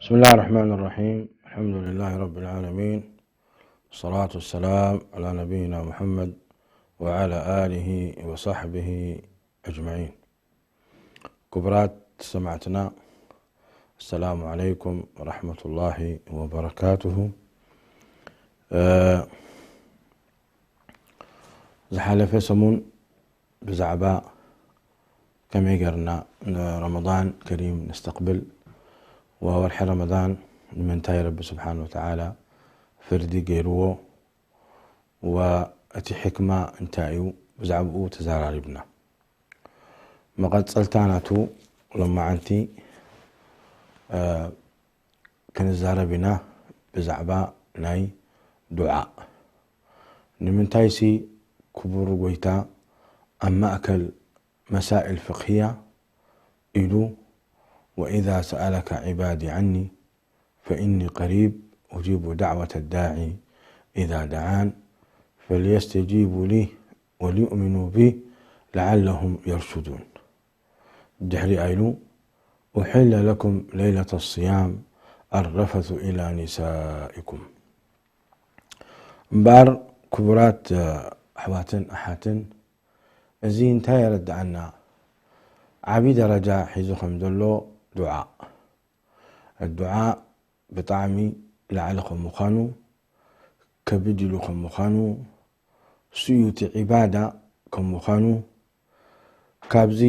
بسم الله الرحمن الرحيم. الحمد لله رب العالمين. الصلاة والسلام على نبينا محمد وعلى آله وصحبه أجمعين. ክቡራት ሰማዕትና፣ السلام عليكم ورحمة الله وبركاته. እ፣ ዝሓለፈ ሰሙን ብዛዕባ ከመይ ጌርና ንረመዳን ከሪም ነስተቕብል፣ ወወርሒ ረመዳን ንምንታይ ረቢ ስብሓን ወተዓላ ፍርዲ ገይርዎ፣ ወእቲ ሕክማ እንታይ እዩ፣ ብዛዕባኡ ተዘራሪብና። መቐጸልታ ናቱ ሎማዓንቲ፣ እ፣ ክንዛረብ ኢና ብዛዕባ ናይ ዱዓ። ንምንታይሲ ክቡር ጎይታ ኣብ ማእከል መሳኢል ፍቕህያ ኢሉ፣ وإذا سألك عبادي عني فإني قريب أجيب دعوة الداعي إذا دعان فليستجيبوا لي وليؤمنوا بي لعلهم يرشدون. ድሕሪኣ ኢሉ، أحل لكم ليلة الصيام الرفث إلى نسائكم. እምበኣር ክቡራት ኣሕዋትን ኣሓትን፣ እዚ እንታይ የረድኣና? ዓቢ ደረጃ ሒዙ ከም ዘሎ ዱዓ። ዱዓ ብጣዕሚ ላዕሊ ከም ምዃኑ፣ ከቢድ ኢሉ ከም ምዃኑ፣ ስዩቲ ዒባዳ ከም ምዃኑ፣ ካብዚ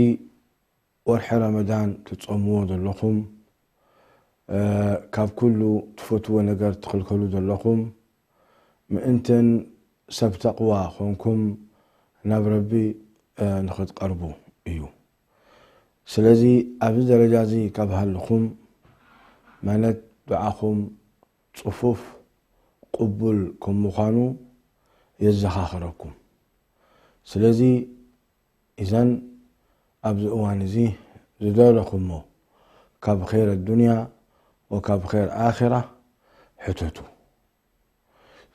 ወርሒ ረመዳን ትጾምዎ ዘለኹም፣ እ፣ ካብ ኩሉ ትፈትዎ ነገር ትኽልከሉ ዘለኹም፣ ምእንትን ሰብ ተቕዋ ኾንኩም ናብ ረቢ፣ እ፣ ንኽትቐርቡ እዩ። ስለዚ ኣብዚ ደረጃ እዚ ካብ ሃለኹም፣ ማለት ዱዓኹም ጽፉፍ ቅቡል ከም ምዃኑ የዘኻኽረኩም። ስለዚ እዘን ኣብዚ እዋን እዚ ዝደለኹሞ ካብ ኸይር ኣዱንያ ወካብ ኸይር ኣኺራ ሕተቱ።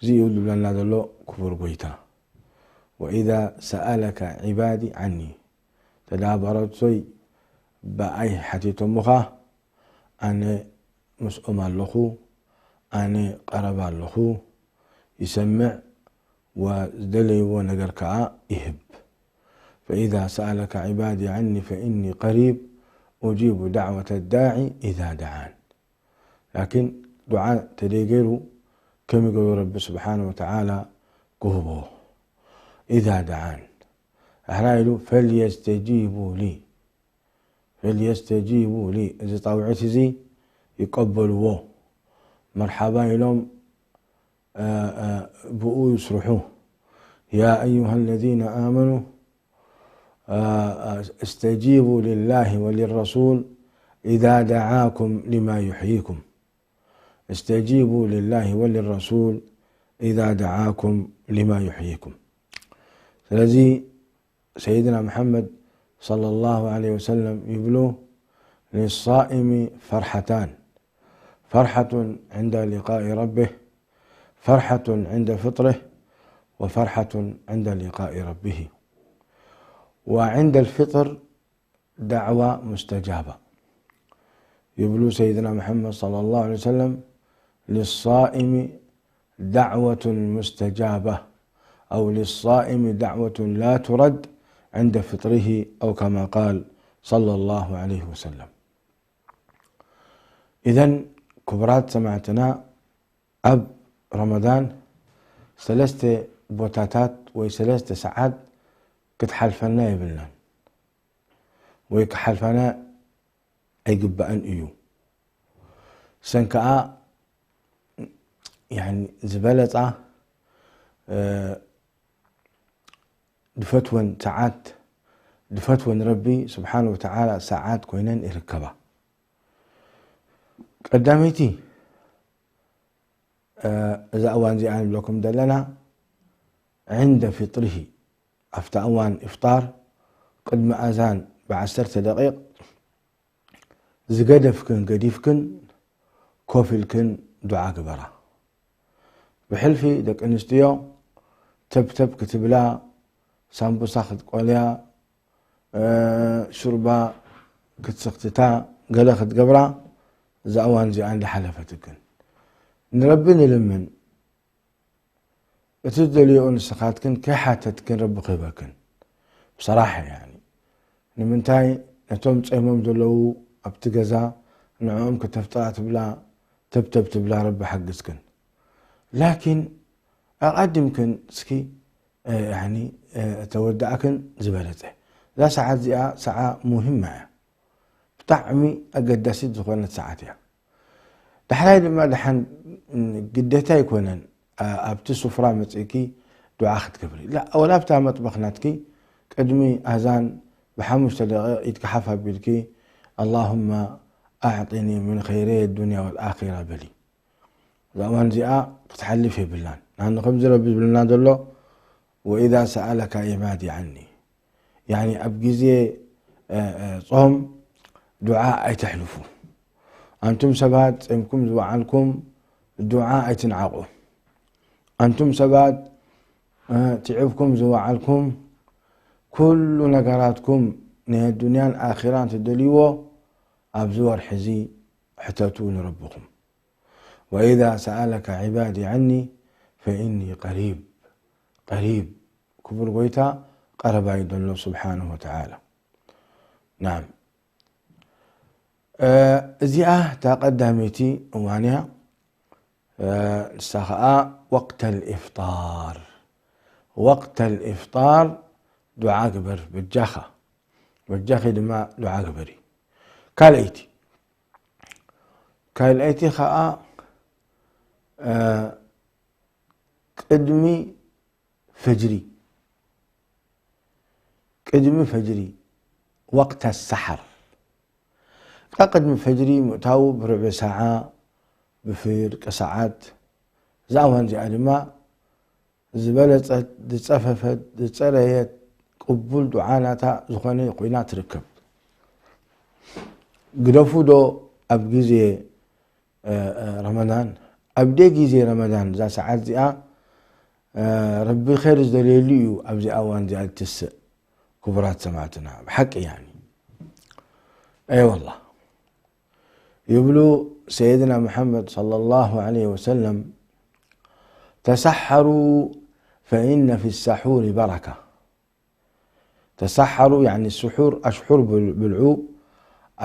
እዚ እዩ ዝብለና ዘሎ ክቡር ጎይታ። وإذا سألك عبادي عني، ተዳ ባሮቶይ ብኣይ ሓቲቶምኻ፣ ኣነ ምስኦም ኣለኹ፣ ኣነ ቀረባ ኣለኹ፣ ይሰምዕ ወዝደለይዎ ነገር ከኣ ይህብ። فإذا سألك عبادي عني فإني قريب أجيب دعوة الداعي إذا دعان. ላኪን ዱዓ ተደይገይሩ ከም ይገብሩ ረቢ ስብሓን ወተዓላ ክህቦ። إذا دعان። ኣሕራ ኢሉ፣ فليستجيبوا لي። فليستجيبوا لي። እዚ ጣውዒት እዚ ይቀበልዎ። መርሓባ ኢሎም፣ እ፣ እ፣ ብኡ ይስርሑ። يا أيها الذين آمنوا استجيبوا لله وللرسول إذا دعاكم لما يحييكم. استجيبوا لله وللرسول إذا دعاكم لما يحييكم. ስለዚ ሰይድና መሓመድ ሰለላሁ ዐለይሂ ወሰለም ይብሉ፣ للصائم فرحتان، فرحة عند لقاء ربه، فرحة عند فطره، وفرحة عند لقاء ربه. وعند الفطر دعوة مستجابة. يبلو سيدنا محمد صلى الله عليه وسلم: للصائم دعوة مستجابة، أو للصائم دعوة لا ترد عند فطره، أو كما قال صلى الله عليه وسلم. إذن ክቡራት ሰማዕትና፣ ኣብ ረመዳን ሰለስተ ቦታታት ወይ ሰለስተ ሰዓት ክትሓልፈና የብልናን፣ ወይ ክሓልፋና ኣይግባእን እዩ። ሰን ከኣ፣ ያኒ፣ ዝበለጻ፣ እ፣ ድፈትወን ሰዓት፣ ድፈትወን ረቢ ስብሓን ወተዓላ ሰዓት ኮይነን ይርከባ። ቀዳመይቲ፣ እ፣ እዛ እዋን እዚኣ ንብለኩም ዘለና፣ ዕንደ ፊጥሪሂ፣ ኣብታ እዋን ኢፍጣር፣ ቅድሚ ኣዛን ብዓሰርተ ደቂቕ፣ ዝገደፍክን ገዲፍክን ኮፍ ኢልክን ዱዓ ግበራ። ብሕልፊ ደቂ ኣንስትዮ ተብተብ ክትብላ፣ ሳምቡሳ ክትቆልያ፣ እ፣ ሹርባ ክትስኽትታ፣ ገለ ክትገብራ፣ እዛ እዋን እዚኣ እንዳሓለፈትክን ንረቢ ንልምን። እቲ ዝደልዮኡ ንስኻትክን ከይሓተትክን ረቢ ክህበክን። ብሰራሕ ያኒ ንምንታይ ነቶም ጸይሞም ዘለዉ ኣብቲ ገዛ ንዕኦም ከተፍጥራ ትብላ ተብተብ ትብላ ረቢ ሓግዝክን። ላኪን ኣቐድምክን እስኪ ያኒ ተወዳእክን ዝበለጸ። እዛ ሰዓት እዚኣ ሰዓ ሙሂማ እያ። ብጣዕሚ ኣገዳሲት ዝኾነት ሰዓት እያ። ዳሕራይ ድማ ደሓን ግዴታ ኣይኮነን ኣብቲ ስፍራ መጺእኪ ዱዓ ክትገብሪ። ላ ወላ ኣብታ መጥበኽ ናትኪ ቅድሚ ኣዛን ብሓሙሽተ ደቂቕ ኢድኪ ሓፍ ኣቢልኪ ኣላሁማ ኣዕጢኒ ምን ኸይረይ ዱንያ ወልኣኺራ በሊ። እዛ እዋን እዚኣ ክትሓልፍ የብላን። ናኒ ከምዚ ረቢ ዝብልና ዘሎ ወኢዛ ሰኣለካ ዒባዲ ዓኒ ያኒ ኣብ ግዜ ጾም ዱዓ ኣይተሕልፉ። ኣንቱም ሰባት ጸምኩም ዝወዓልኩም ዱዓ ኣይትንዓቑ። ኣንቱም ሰባት ትዕብኩም ዝወዓልኩም ኩሉ ነገራትኩም ናይ ኣዱንያን ኣኺራን ትደልይዎ ኣብዚ ወርሒ እዚ ሕተቱ ንረብኹም። ወኢዛ ሰኣለካ ዒባዲ ዓኒ ፈኢኒ ቀሪብ። ቀሪብ ክቡር ጎይታ ቀረባ እዩ ዘሎ ስብሓንሁ ወተዓላ። ናም እዚኣ እታ ቀዳመይቲ እዋን እያ። ንሳ ኸዓ ወቅተ ልኢፍጣር። ወቅተ ልኢፍጣር ዱዓ ግበር በጃኻ። በጃኺ ድማ ዱዓ ግበሪ። ካልኣይቲ ካልኣይቲ ኸዓ ቅድሚ ፈጅሪ ቅድሚ ፈጅሪ ወቅተ ሰሓር ካብ ቅድሚ ፈጅሪ ምእታዉ ብርብዒ ሰዓ ብፍርቂ ሰዓት እዛ እዋን እዚኣ ድማ ዝበለጸት ዝጸፈፈት ዝጸረየት ቅቡል ዱዓ ናታ ዝኾነ ኮይና ትርከብ። ግደፉ ዶ ኣብ ግዜ ረመዳን ኣብ ደይ ግዜ ረመዳን እዛ ሰዓት እዚኣ ረቢ ኸይር ዝደልየሉ እዩ። ኣብዚ ኣዋን እዚኣ ትስእ ክቡራት ሰማዕትና ብሓቂ ያኒ ኣይ ወላ ይብሉ ሰይድና ሙሐመድ صلى الله عليه وسلم ተሰሐሩ ፈኢነ ፊ ሰሑሪ በረካ። ተሰሓሩ ያኒ ስሑር ኣሽሑር ብልዑ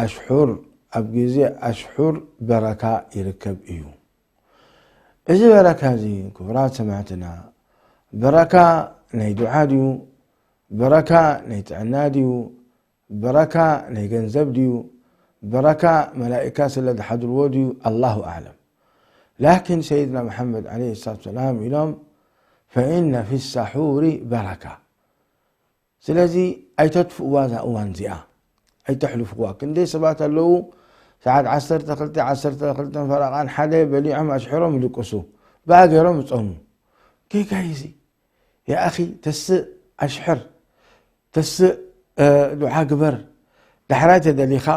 ኣሽሑር ኣብ ግዜ ኣሽሑር በረካ ይርከብ እዩ። እዚ በረካ እዚ ክቡራት ሰማዕትና በረካ ናይ ዱዓ ድዩ? በረካ ናይ ጥዕና ድዩ? በረካ ናይ ገንዘብ ድዩ? በረካ መላኢካ ስለ ዝሓድርዎ ድዩ? ኣላሁ ኣዕለም። ላኪን ሰይድና መሓመድ ዓለይሂ ሰላቱ ሰላም ኢሎም ፈኢነ ፊ ሰሑሪ በረካ ስለዚ ኣይተጥፍእዋ እዛ እዋን እዚኣ ኣይተሕልፍዋ። ክንደይ ሰባት ኣለዉ ሰዓት ዓሰርተ ክልተ ዓሰርተ ክልተን ፈረቓን ሓደ በሊዖም ኣሽሕሮም ይድቅሱ ብኣ ገይሮም ይጸሙ። ጌጋ እዩ እዚ። ያኣኺ ተስእ ኣሽሕር ተስእ ዱዓ ግበር ዳሕራይ ተደሊኻ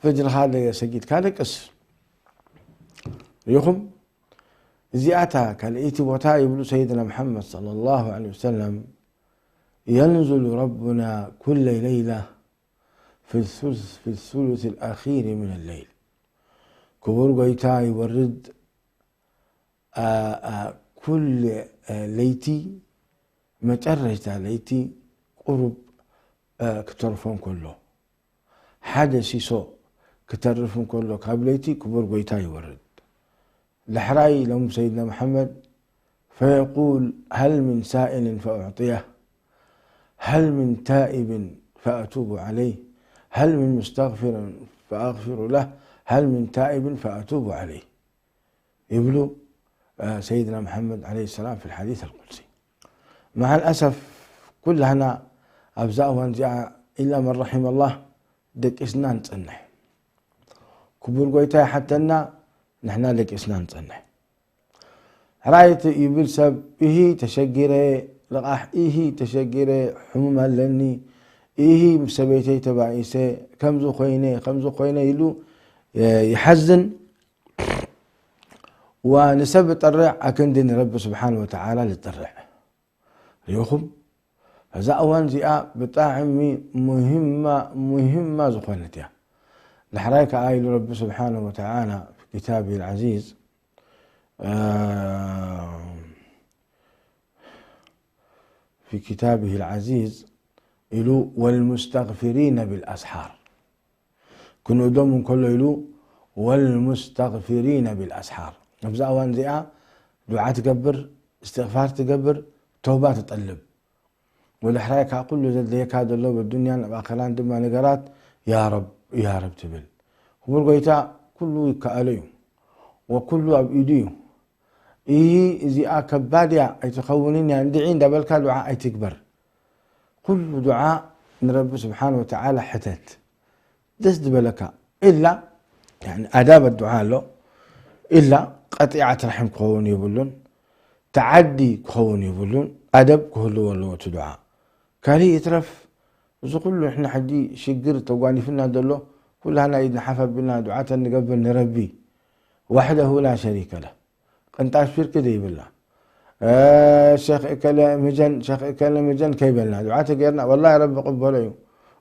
ፈጅርኻ ሰጊድካ ደቅስ። ሪኹም እዚኣታ ካልኣይቲ ቦታ ይብሉ ሰይድና ሙሓመድ صلى الله عليه وسلم ينزل ربنا كل ليلة في الثلث في الثلث الأخير من الليل ክቡር ጎይታ ይወርድ ኩል ለይቲ መጨረሽታ ለይቲ ቁሩብ ክተርፎ እንከሎ ሓደ ሲሶ ክተርፍ እንከሎ ካብ ለይቲ ክቡር ጎይታ ይወርድ። ዳሕራይ ኢሎም ሰይድና መሓመድ فيقول هل من سائل فأعطيه هل من تائب فأتوب عليه هل من مستغفر فأغفر له هل من تائب فأتوب عليه ይብሉ ሰይድና መሓመድ ዓለይሂ ሰላም ፊ ልሓዲስ ኣልቁድሲ። መዓል ኣሰፍ ኩላህና ኣብዛ እዋን እዚኣ ኢላ መን ረሒመ ኣላህ ደቂስና ንጸንሕ። ክቡር ጎይታ ይሓተና ንሕና ደቂስና ንጸንሕ። ሕራይት ይብል ሰብ ኢሂ ተሸጊረ ልቓሕ ኢሂ ተሸጊረ ሕሙም ኣለኒ ኢሂ ምስ ሰበይተይ ተባኢሰ ከምዚ ኮይነ ከምዚ ኮይነ ኢሉ ይሓዝን። ወንሰብ ጠርዕ ኣክንዲ ንረቢ ስብሓን ወተዓላ ልጠርዕ ርኢኹም። እዛ እዋን እዚኣ ብጣዕሚ ሙሂማ ሙሂማ ዝኾነት እያ። ዳሕራይ ከኣ ኢሉ ረቢ ስብሓነሁ ወተዓላ ፊ ኪታቢሂል ዓዚዝ፣ አ፣ ፊ ኪታቢሂል ዓዚዝ ኢሉ፣ "ወልሙስተግፊሪነ ቢልኣስሓር"፣ ክንእዶም እንከሎ ኢሉ፣ "ወልሙስተግፊሪነ ቢልኣስሓር"። ኣብዚ እዋን እዚኣ ዱዓ ትገብር፣ እስትግፋር ትገብር፣ ተውባ ትጠልብ። ወድሕራይ ካብ ኩሉ ዘድልየካ ዘሎ ብዱንያን ኣብ ኣኸራን ድማ ነገራት፣ "ያ ረብ፣ ያ ረብ" ትብል። ክቡር ጎይታ፣ ኩሉ ይከኣሎ እዩ። ወኩሉ ኣብ ኢዱ እዩ። "እይ፣ እዚኣ ከባድ እያ፣ ኣይትኸውንን እያ፣ እንድዒ" እንዳበልካ ዱዓ ኣይትግበር። ኩሉ ዱዓ ንረቢ ስብሓን ወተዓላ ሕተት። ደስ ዝበለካ። ኢላ፣ ያኒ፣ ኣዳብ ዱዓ ኣሎ። ኢላ፣ ቀጢዓት ራሒም ክኸውን የብሉን። ተዓዲ ክኸውን የብሉን። ኣደብ ክህልዎ ኣለዎ እቲ ዱዓ። ካሊእ ይትረፍ፣ እዚ ኩሉ ንሕና ሕጂ ሽግር ተጓኒፍና ዘሎ፣ ኩላና ኢድና ሓፍ ኣቢልና ዱዓታት ንገብር ንረቢ። ዋሕደሁ ላ ሸሪከ ለህ። ቅንጣብ ሽርክ ዘይብላ። እ፣ ሸኽ እከለ ምጀን፣ ሸኽ እከለ ምጀን ከይበልና ዱዓ ተገይርና፣ ወላሂ ረቢ ቅበሎ እዩ።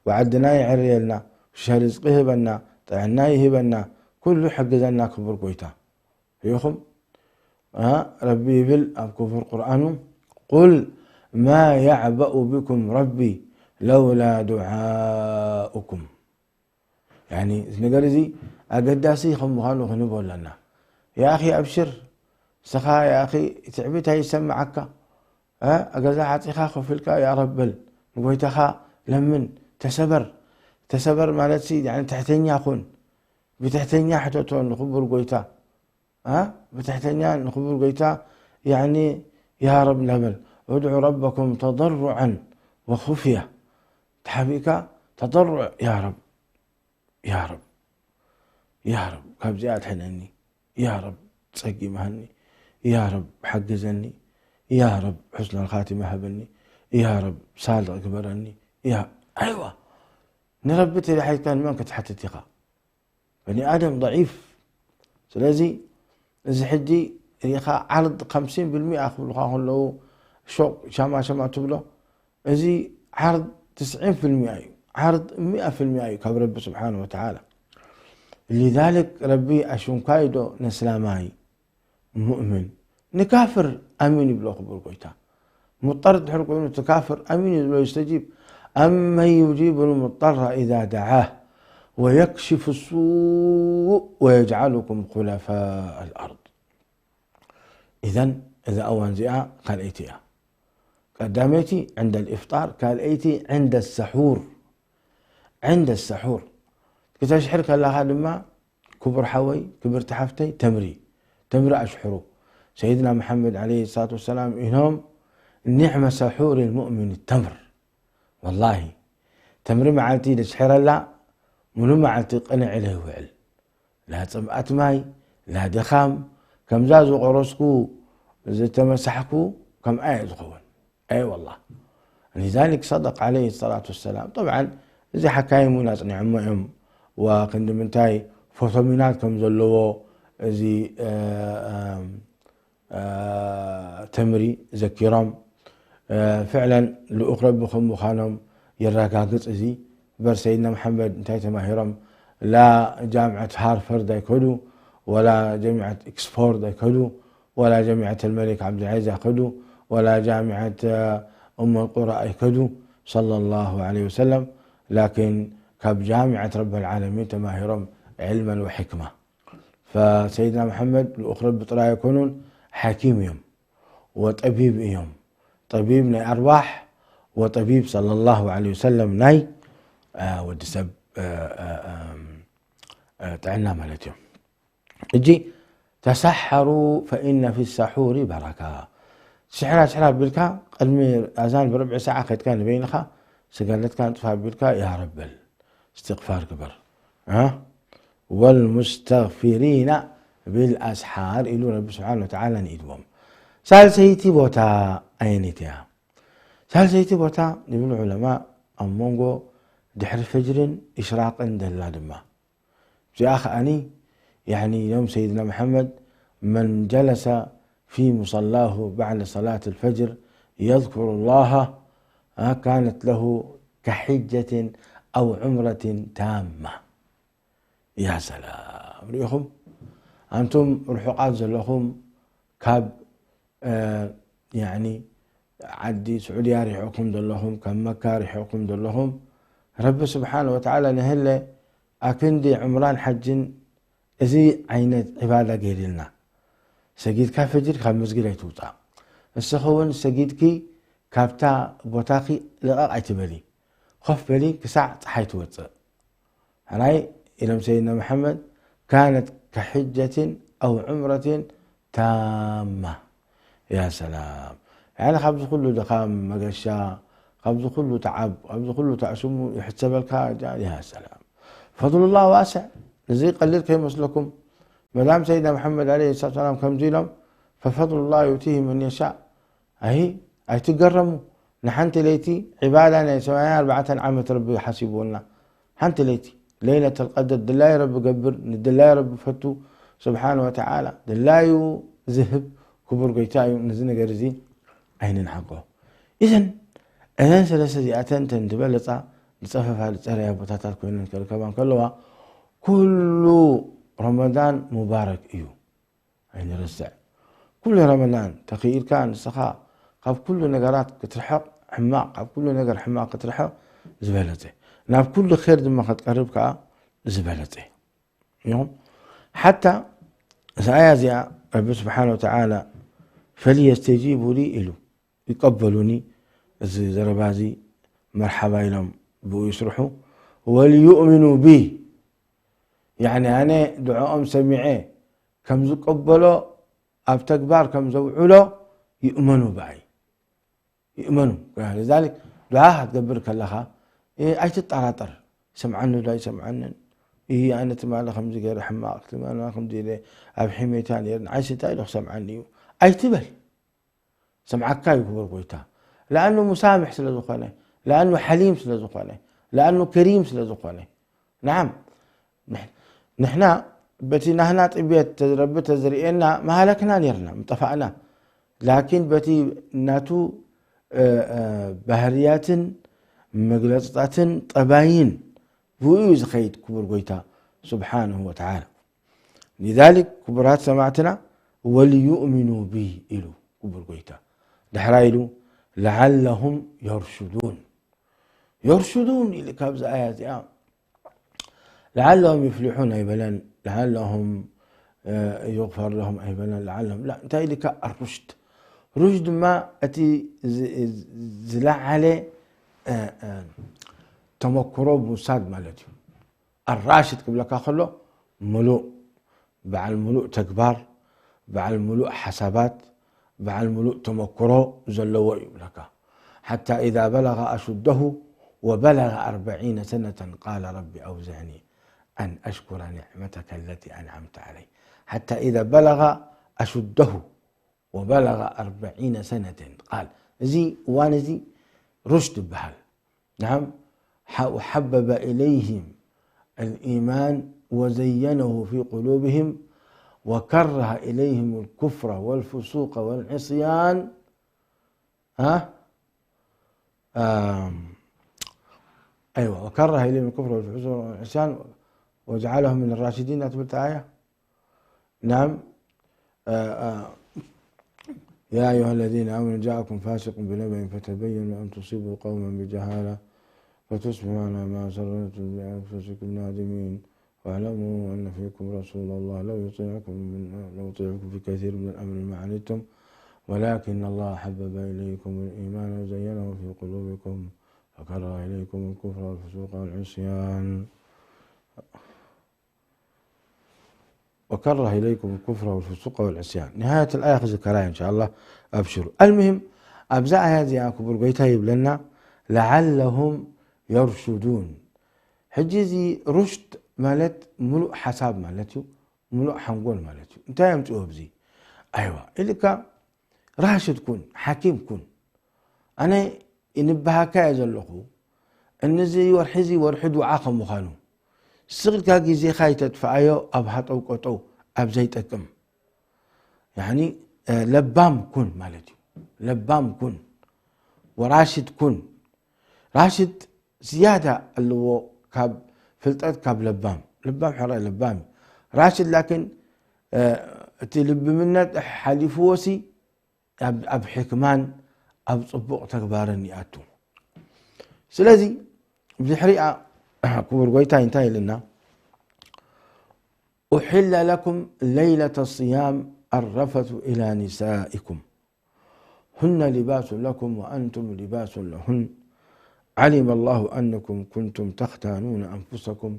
ወዓድና ይዕርየልና፣ ሸር ርዝቂ ይህበና፣ ጥዕና ይህበና፣ ኩሉ ይሕግዘና ክቡር ጎይታ። ርኢኹም? እ፣ ረቢ ይብል ኣብ ክቡር ቁርኣኑ፣ "ቁል ማ የዕበኡ ቢኩም ረቢ ለውላ ዱዓኡኩም።" ያኒ፣ እዚ ነገር እዚ ኣገዳሲ ከም ምዃኑ ክንቦ ኣለና። "ያ ኣኺ ኣብሽር፣ ንስኻ ያ ኣኺ ትዕቢት ኣይሰምዓካ፣ እ፣ ገዛ ዓጺኻ ኮፍ ኢልካ ያ ረብ በል፣ ንጎይታኻ ለምን፣ ተሰበር።" ተሰበር ማለትሲ፣ ያኒ፣ ትሕተኛ ኩን፣ ብትሕተኛ ሕተቶ ንኽቡር ጎይታ። እ፣ ብትሕተኛ ንኽቡር ጎይታ፣ ያኒ፣ ያ ረብ ለበል፣ "ادعوا ربكم تضرعا وخفية"። ተሓቢእካ ተضرع፣ "ያ ረብ፣ ያ ረብ፣ ያ ረብ፣ ካብዚኣ ኣድሕነኒ፣ ያ ረብ፣ ጸጊ መሃኒ፣ ያ ረብ፣ ሓግዘኒ፣ ያ ረብ፣ ሑስነል ኻቲማ ሃበኒ፣ ያ ረብ፣ ሳልቕ ግበረኒ፣ ያ"፣ ኣይዋ፣ ንረቢ ተደሓይካ ንመን ክትሓትት ኢኻ? በኒ ኣደም ضعيف። ስለዚ እዚ ሕጂ ርኢኻ ዓርድ خمسين بالمئة ክብሉኻ ከለዉ ሾቕ ሸማ ሸማ ትብሎ። እዚ ዓርድ تسعين بالمئة እዩ። ዓርድ مئة بالمئة እዩ ካብ ረቢ ስብሓን ወተዓላ። لذلك ረቢ ኣሽንኳይ ዶ ነስላማይ ሙእምን ንካፍር ኣሚን ይብሎ ክቡር ጎይታ። ሙጠር ድሕር ኮይኑ እቲ ካፍር ኣሚን ይብሎ ይስተጂብ። أمن يجيب المضطر إذا دعاه ويكشف السوء ويجعلكم خلفاء الأرض። إذن እዛ እዋን እዚኣ ካልኣይቲ እያ። ቀዳመይቲ عند الإفطار፣ ካልኣይቲ عند السحور። عند السحور ክተሽሕር ከለኻ ድማ ክቡር ሓወይ፣ ክብርቲ ሓፍተይ፣ ተምሪ፣ ተምሪ ኣሽሕሩ። ሰይድና መሓመድ ዓለይሂ ሰላቱ ወሰላም ኢኖም፣ "ኒዕመ ሰሑር ልሙእሚን ተምር።" ወላሂ፣ ተምሪ መዓልቲ ደሽሕረላ፣ ሙሉ መዓልቲ ቅንዕ ኢለ ይውዕል። ላ ጽምኣት ማይ፣ ላ ድኻም፣ ከምዛ ዝቆረስኩ፣ ዝተመሳሕኩ፣ ከምኣ እየ ዝኸውን። ኣይ ወላሂ። ሊዛሊክ ሰደቅ ዓለይሂ ሰላቱ ወሰላም። ጠብዓን፣ እዚ ሓካይም እውን ኣጽኒዖሞ እዮም። ወክንዲ ምንታይ ፎቶሚናት ከም ዘለዎ እዚ፣ እ፣ እ፣ እ፣ ተምሪ ዘኪሮም። እ፣ ፍዕለን ልኡኽ ረቢ ከም ምዃኖም የረጋግጽ እዚ። እምበር ሰይድና መሓመድ እንታይ ተማሂሮም? ላ ጃምዐት ሃርፈርድ ኣይከዱ፣ ወላ ጃምዐት ኦክስፎርድ ኣይከዱ፣ ወላ ጃምዐት ልመሊክ ዓብዱልዓዚዝ ኣይከዱ፣ ወላ ጃምዐት፣ እ፣ ኡም ልቁራ ኣይከዱ፣ ሰለላሁ ዐለይሂ ወሰለም። ላኪን ካብ ጃምዐት ረበል ዓለሚን ተማሂሮም ዕልመን ወሕክማ። ፈሰይድና መሓመድ ልኡኽ ረቢ ጥራይ ኣይኮኑን፣ ሓኪም እዮም ወጠቢብ እዮም። ጠቢብ ናይ ኣርዋሕ ወጠቢብ ሰለላሁ ዐለይሂ ወሰለም ናይ፣ እ፣ ወዲ ሰብ፣ እ፣ እ፣ እ፣ እ፣ ጥዕና ማለት እዮም። እጂ ተሰሓሩ ፈኢነ ፊ ሰሑሪ በረካ። ስሕራ ስሕራ ኣቢልካ ቅድሚ ኣዛን ብርብዒ ሰዓ ከድካ ንበይንኻ ስጋለትካ ንጥፋ ኣቢልካ ያ ረብ በል። እስትግፋር ግበር። እ? ወልሙስተግፊሪና ቢልኣስሓር ኢሉ ረቢ ስብሓን ወተዓላ ንኢድዎም። ሳልሰይቲ ቦታ ኣየነይቲ እያ? ሳልሰይቲ ቦታ ንብል ዑለማ ኣብ መንጎ ድሕሪ ፈጅርን ኢሽራቅን ደላ ድማ። እዚኣ ከኣኒ፣ ያዕኒ፣ ኢሎም ሰይድና መሓመድ፣ መን ጀለሰ ፊ ሙሰላሁ ባዕደ ሰላት ልፈጅር የዝኩሩ ላሃ፣ አ፣ ካነት ለሁ ከሒጀትን ኣው ዑምረትን ታማ። ያ ሰላም ርኢኹም፣ ኣንቱም ርሑቓት ዘለኹም ካብ ያኒ ዓዲ ስዑድያ ርሒቕኩም ዘለኹም፣ ካብ መካ ርሒቕኩም ዘለኹም፣ ረቢ ስብሓን ወተዓላ ንህለ ኣክንዲ ዕምራን ሓጅን እዚ ዓይነት ዒባዳ ገይርልና። ሰጊድካ ፈጅር ካብ መስጊድ ኣይትውፃእ። እስኺ እውን ሰጊድኪ ካብታ ቦታኺ ልቐቕ ኣይትበሊ። ኮፍ በሊ ክሳዕ ፀሓይ ትወፅእ። ሕራይ ኢሎም ሰይድና መሓመድ ካነት ከሕጀትን ኣው ዕምረትን ታማ። ያ ሰላም። ያኒ ካብዚ ኩሉ ድኻም መገሻ፣ ካብዚ ኩሉ ተዓብ፣ ካብዚ ኩሉ ተዕስሙ ይሕሰበልካ። ያ ሰላም። ፈضሉላህ ዋስዕ። እዚ ቀሊል ከይመስለኩም። መዳም ሰይድና መሓመድ ዓለይሂ ሰላቱ ሰላም ከምዚ ኢሎም፣ ፈፈضሉላህ ዩእቲሂ መን የሻእ። ኣይ ኣይትገረሙ። ንሓንቲ ለይቲ ዒባዳ ናይ ሰማንያ ኣርባዕተ ዓመት ረቢ ሓሲብዎልና። ሓንቲ ለይቲ ለይለተል ቀድር ድላዩ ረቢ ገብር፣ ንድላዩ ረቢ ፈቱ ስብሓን ወተዓላ። ድላዩ ዝህብ ክቡር ጎይታ እዩ። ነዚ ነገር እዚ ኣይንንዓቆ። ኢዘን እዘን ሰለስተ እዚኣተን ተን ዝበለጻ ዝጸፈፋ ዝጸረያ ቦታታት ኮይነን ክርከባ እንከለዋ፣ ኩሉ ረመዳን ሙባረክ እዩ። ኣይንረስዕ። ኩሉ ረመዳን ተኽኢልካ ንስኻ ካብ ኩሉ ነገራት ክትርሕቕ ሕማቕ፣ ካብ ኩሉ ነገር ሕማቕ ክትርሕቕ ዝበለጸ፣ ናብ ኩሉ ኼር ድማ ክትቀርብ ከኣ ዝበለጸ። እዮም። ሓታ እዛ ኣያ እዚኣ ረቢ ስብሓን ወተዓላ ፈልየስተጂቡ ሊ ኢሉ ይቀበሉኒ፣ እዚ ዘረባ እዚ መርሓባ ኢሎም ብኡ ይስርሑ። ወልዩእምኑ ቢ፣ ያኒ ኣነ ድዖኦም ሰሚዐ ከም ዝቀበሎ ኣብ ተግባር ከም ዘውዕሎ ይእመኑ ብኣይ። ይእመኑ። ذلك ዱዓ ክትገብር ከለኻ ኣይትጠራጠር። ይሰምዓኒ ዶ ኣይሰምዓንን? ኣነ ትማሊ ከምዚ ገይረ ሕማቕ፣ ትማሊ ከምዚ ኢለ ኣብ ሕሜታ ነይረ፣ ንዓይሲ እንታይ ኢሉ ክሰምዓኒ እዩ ኣይትበል። ሰምዓካ እዩ ክቡር ጎይታ። ለኣኑ ሙሳምሕ ስለ ዝኾነ፣ ለኣኑ ሓሊም ስለ ዝኾነ፣ ለኣኑ ከሪም ስለ ዝኾነ። ናዓም፣ ንሕ-፣ ንሕና በቲ ናህና ጥብየት ተ-፣ ረቢ ተዝርእየና ምሃለክና ነርና፣ ምጠፋእና። ላኪን በቲ ናቱ፣ እ፣ እ፣ ባህርያትን መግለጽታትን ጠባይን ብኡ እዩ ዝኸይድ ክቡር ጎይታ ስብሓንሁ ወተዓላ። ሊዛሊክ ክቡራት ሰማዕትና፣ ወልዩእሚኑ ቢ ኢሉ ክቡር ጎይታ። ድሕራ ኢሉ፣ ለዓለሁም የርሹዱን። የርሹዱን ኢሉ ካብዚ ኣያ እዚኣ፣ ለዓለሁም ይፍሊሑን ኣይበለን፣ ለዓለሁም፣ እ፣ ዩግፈር ለሁም ኣይበለን፣ ለዓለሁም፣ ላ፣ እንታይ ኢልካ ኣሩሽድ። ሩሽድ ድማ እቲ ዝ-፣ ዝ-፣ ዝለዓለ፣ እ፣ እ፣ ተመክሮ ምውሳድ ማለት እዩ። ኣራሽድ ክብለካ ከሎ፣ ምሉእ፣ በዓል ምሉእ ተግባር፣ በዓል ምሉእ ሓሳባት፣ በዓል ምሉእ ተመክሮ ዘለዎ እዩ ይብለካ። ሓታ ኢዛ በለገ ኣሹደሁ ወበለገ ኣርበዒነ ሰነተን ቃለ ረቢ ኣውዝዕኒ ኣን ኣሽኩረ ኒዕመተከ ለቲ ኣንዓምተ ዓለይ። ሓታ ኢዛ በለገ ኣሹደሁ ወበለገ ኣርበዒነ ሰነተን ቃል። እዚ እዋን እዚ ሩሽድ ይበሃል። نعم، ح-، وحبب إليهم الإيمان وزينه في قلوبهم وكره إليهم الكفر والفسوق والعصيان. ها؟ آم، أيوة، وكره إليهم الكفر والفسوق والعصيان وجعلهم من الراشدين، أتبت آية؟ نعم. آه، آه. يا أيها الذين آمنوا جاءكم فاسق بنبأ فتبينوا أن تصيبوا قوما بجهالة فتصبحوا على ما أسرتم بأنفسكم نادمين. واعلموا أن فيكم رسول الله لو يطيعكم من، لو يطيعكم في كثير من الأمر ما عنتم ولكن الله حبب إليكم الإيمان وزينه في قلوبكم وكره إليكم الكفر والفسوق والعصيان. وكره إليكم الكفر والفسوق والعصيان. نهاية الآية ክዝከራ إن شاء الله، أبشروا. المهم، ኣብዛ ኣያ እዚኣ ክቡር ጎይታ ይብለና፣ لعلهم يرشدون። ሕጂ እዚ ሩሽድ ማለት ምሉእ ሓሳብ ማለት እዩ፣ ምሉእ ሓንጎል ማለት እዩ። እንታይ ኣምፅኦ ኣብዚ? ኣይዋ፣ ኢልካ ራሽድ ኩን፣ ሓኪም ኩን። ኣነ ይንበሃካ እየ ዘለኹ፣ እንዚ ወርሒ እዚ ወርሒ ዱዓ ከም ምዃኑ፣ ስቕ ኢልካ ግዜኻ ይተጥፍኣዮ ኣብ ሃጠው ቀጠው፣ ኣብ ዘይጠቅም። ያኒ፣ እ፣ ለባም ኩን ማለት እዩ። ለባም ኩን፣ ወራሽድ ኩን። ራሽድ ዝያዳ ኣለዎ ካብ ፍልጠት ካብ ለባም። ልባም ሕራይ ልባም እዩ። ራሽድ ላኪን እቲ ልብምነት ሓሊፍዎሲ ኣብ ሕክማን ኣብ ፅቡቕ ተግባርን ይኣቱ። ስለዚ ብድሕሪኣ ክቡር ጎይታይ እንታይ ኢልና? أحل لكم ليلة الصيام الرفث إلى نسائكم هن لباس لكم وأنتم لباس لهن علم الله أنكم كنتم تختانون أنفسكم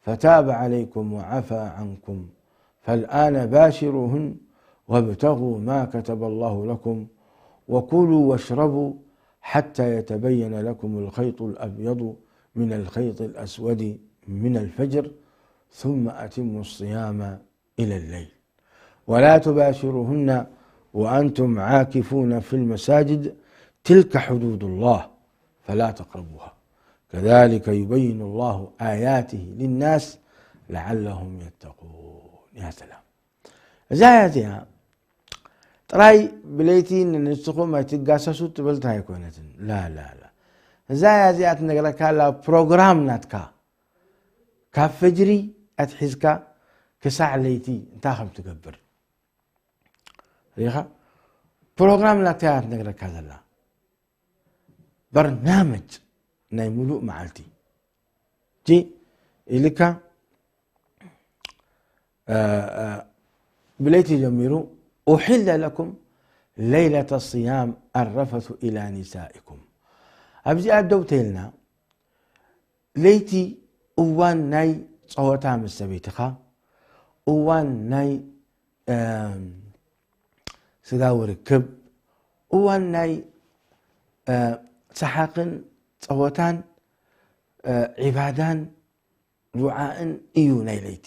فتاب عليكم وعفا عنكم فالآن باشروهن وابتغوا ما كتب الله لكم وكلوا واشربوا حتى يتبين لكم الخيط الأبيض من الخيط الأسود من الفجر ثم أتموا الصيام إلى الليل ولا تباشروهن وأنتم عاكفون في المساجد تلك حدود الله فلا تقربوها كذلك يبين الله آياته للناس لعلهم يتقون. يا سلام. እዛ እያ እዚኣ ጥራይ ብለይቲ ንንስኹም ኣይትጋሰሱ ትብል እንታይ ኣይኮነትን። ላ ላ ላ። እዛ እያ እዚኣ ትነግረካ ኣላ ፕሮግራም ናትካ ካብ ፈጅሪ ኣትሒዝካ ክሳዕ ለይቲ እንታይ ከም ትገብር ሪኻ። ፕሮግራም ናትካ እያ ትነግረካ ዘላ። በርናመጅ ናይ ሙሉእ መዓልቲ ጂ ኢልካ ብለይቲ ጀሚሩ أحل لكم ليلة الصيام الرفث إلى نسائكم ኣብዚኣ ደው ተይልና ለይቲ እዋን ናይ ፀወታ ምስ ሰበይትኻ እዋን ናይ ስጋዊ ርክብ እዋን ናይ ሰሓቕን ፀወታን ዒባዳን ዱዓእን እዩ ናይ ለይቲ።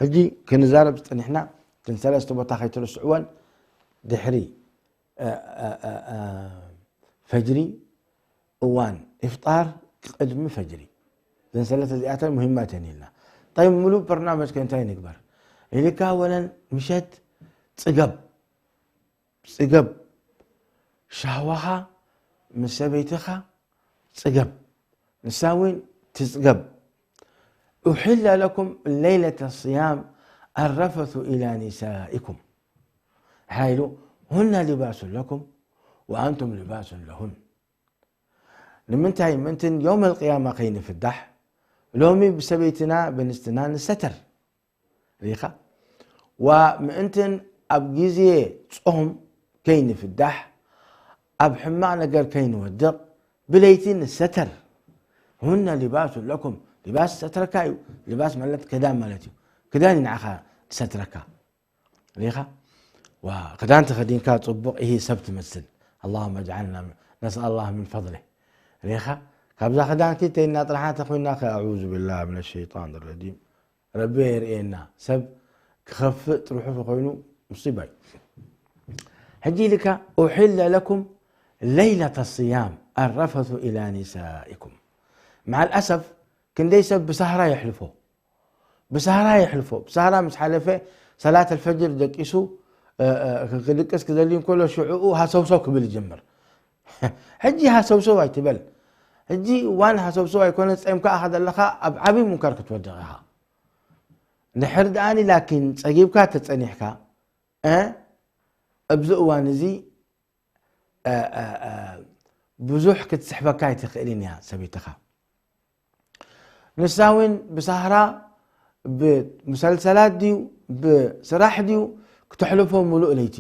ሕጂ ክንዛረብ ዝፀኒሕና እተን ሰለስተ ቦታ ከይትርስዕወን ድሕሪ ፈጅሪ እዋን ኢፍጣር ቅድሚ ፈጅሪ እዘን ሰለስተ እዚኣተን ሙሂማት እየን ኢልና። ጠይብ ሙሉእ በርናመጅ ከ እንታይ ንግበር ኢልካ ወለን ምሸት ፅገብ ፅገብ ሻህዋኻ ምስ ሰበይትኻ ፅገብ ንሳ እውን ትፅገብ أحل لكم ليلة الصيام الرفث إلى نسائكم ሓይሉ هن لباس لكم وأنتم لباس لهن ንምንታይ ምእንትን يوم القيامة ከይንፍዳሕ ሎሚ ብሰበይትና ብንስትና ንሰተር ሪኻ ዋ ምእንትን ኣብ ግዜ ጾም ከይንፍዳሕ ኣብ ሕማቕ ነገር ከይንወድቕ ብለይቲ ንሰተር هن لباس لكم ልባስ ሰትረካ እዩ ልባስ ማለት ክዳን ማለት እዩ ክዳን እዩ ንዓኻ ትሰትረካ ሪኻ ዋ ክዳን ተኸዲንካ ጽቡቕ ኢሂ ሰብ ትመስል اللهم اجعلنا نسأل الله من فضله ሪኻ ካብዛ ክዳንኪ ተይና ጥራሓ ተኾይና ከ أعوذ بالله من الشيطان الرجيم ረቢ የርእየና ሰብ ክኸፍእ ጥርሑ ተኾይኑ ሙሲባ እዩ ሕጂ ኢልካ أحل لكم ليلة الصيام الرفث إلى نسائكم مع الأسف ክንደይ ሰብ ብሳህራ የሕልፎ ብሳህራ የሕልፎ ብሳህራ ምስ ሓለፈ ሰላት الفجر ደቂሱ ክድቅስ ክደሊ እንከሎ ሽዕኡ ሃሰውሰው ክብል ይጅምር ሕጂ ሃሰውሰው ኣይትበል ሕጂ እዋን ሃሰውሰው ኣይኮነ ጸምካ ኣኻ ዘለኻ ኣብ ዓብይ ሙንከር ክትወድቕ ኢኻ ድሕር ደኣኒ ላኪን ጸጊብካ ተጸኒሕካ ኣብዚ እዋን እዚ ብዙሕ ክትስሕበካ ኣይትኽእልን እያ ሰበይትኻ ንሳ እውን ብሳህራ ብሙሰልሰላት ድዩ ብስራሕ ድዩ ክተሕልፎ ሙሉእ ለይቲ